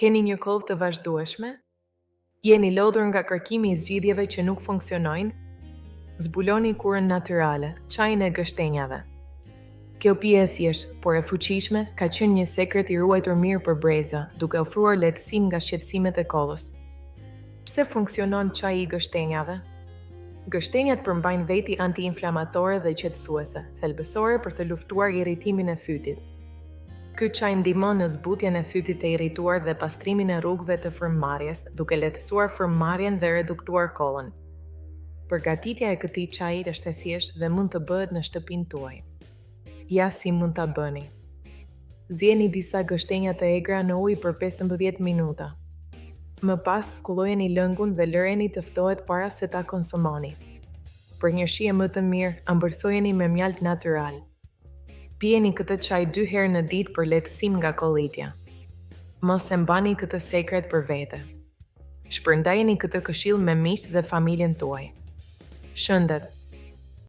Keni një kollë të vazhdueshme? Jeni lodhur nga kërkimi i zgjidhjeve që nuk funksionojnë? Zbuloni kurën natyrale, çajin e gështenjave. Kjo pije e thjeshtë, por e fuqishme, ka qenë një sekret i ruajtur mirë për breza, duke ofruar lehtësim nga shqetësimet e kollës. Pse funksionon çaji i gështenjave? Gështenjat përmbajnë veti anti-inflamatore dhe qetësuese, thelbësore për të luftuar irritimin e fytit. Ky çaj ndihmon në zbutjen e fytit të irrituar dhe pastrimin e rrugëve të frymëmarrjes, duke lehtësuar frymëmarrjen dhe reduktuar kollën. Përgatitja e këtij çaji është e thjeshtë dhe mund të bëhet në shtëpinë tuaj. Ja si mund ta bëni. Zieni disa gështenja të egra në ujë për 15 minuta. Më pas, kullojeni lëngun dhe lëreni të ftohet para se ta konsumoni. Për një shije më të mirë, ëmbëlsojeni me mjaltë natyral. Pijeni këtë çaj dy herë në ditë për lehtësim nga kollitja. Mos e mbani këtë sekret për vete. Shpërndajeni këtë këshillë me miqtë dhe familjen tuaj. Shëndet!